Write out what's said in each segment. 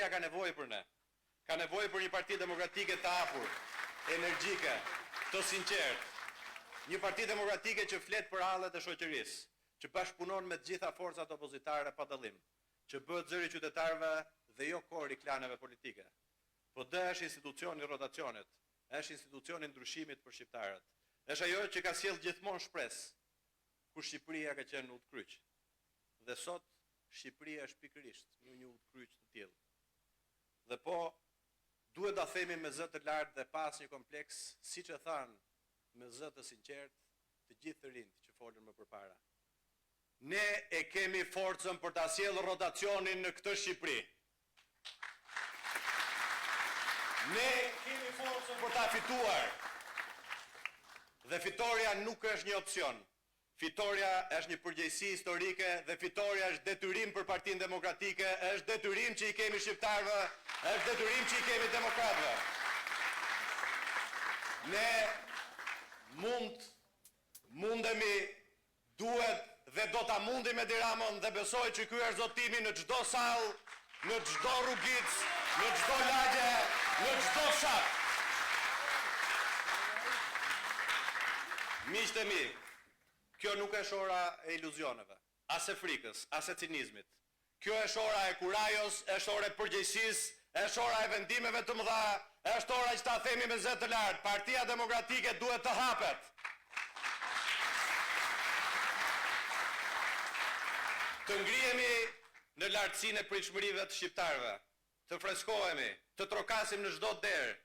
Shqipëria ka nevojë për ne. Ka nevojë për një Parti Demokratike të hapur, energjike, të sinqertë. Një Parti Demokratike që flet për hallet e shoqërisë, që bashkëpunon me të gjitha forcat opozitare pa dallim, që bëhet zëri i qytetarëve dhe jo kor i klaneve politike. PD është institucioni i rotacionit, është institucioni i ndryshimit për shqiptarët. Është ajo që ka sjellë gjithmonë shpresë, kur Shqipëria ka qenë në udhëkryq. Dhe sot Shqipëria është pikërisht në një udhëkryq të tillë. Dhe po, duhet ta themi me zë të lartë dhe pa asnjë kompleks, siç e thanë me zë të sinqertë të gjithë të rinjtë që folën më përpara. Ne e kemi forcën për ta sjellë rotacionin në këtë Shqipëri. Ne kemi forcën për ta fituar. Dhe fitorja nuk është një opsion. Fitorja është një përgjegjësi historike dhe fitorja është detyrim për Partinë Demokratike, është detyrim që i kemi shqiptarëve, është detyrim që i kemi demokratëve. Ne mund, mundemi Duhet dhe do ta mundim Edi Ramën dhe besoj që ky është zotimi në çdo sallë, në çdo rrugicë, në çdo lagje, në çdo fshat. Miqtë e mi, kjo nuk është ora e iluzioneve, as e frikës, as e cinizmit. Kjo është ora e kurajos, është ora e përgjegjësisë, është ora e vendimeve të mëdha, është ora që ta themi me zë të lartë, Partia Demokratike duhet të hapet. Të ngrihemi në lartësinë e pritshmërive të shqiptarëve, të freskohemi, të trokasim në çdo derë,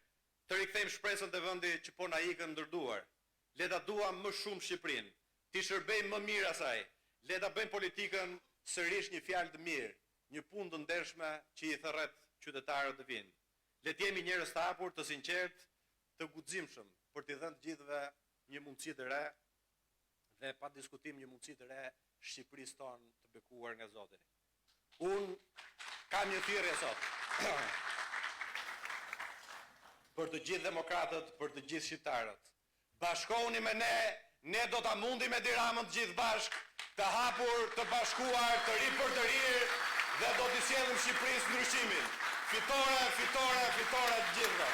të rikthejmë shpresën te vendi që po na ikën ndër duar. Le ta duam më shumë Shqipërinë, t'i shërbejmë më mirë asaj. Le ta bëjmë politikën sërish një fjalë të mirë, një punë të ndershme që i thërret qytetarët të vijnë. Le të jemi njerëz të hapur, të sinqertë, të guximshëm për t'i dhënë të gjithëve një mundësi të re dhe pa diskutim një mundësi të re Shqipërisë tonë të bekuar nga Zoti. Unë kam një thirrje sot për të gjithë demokratët, për të gjithë shqiptarët. Bashkohuni me ne, ne do ta mundim Edi Ramën të gjithë bashkë, të hapur, të bashkuar, të ripërtërirë dhe do t'i sjellim Shqipërisë ndryshimin. Fitore, fitore, fitore të gjithëve.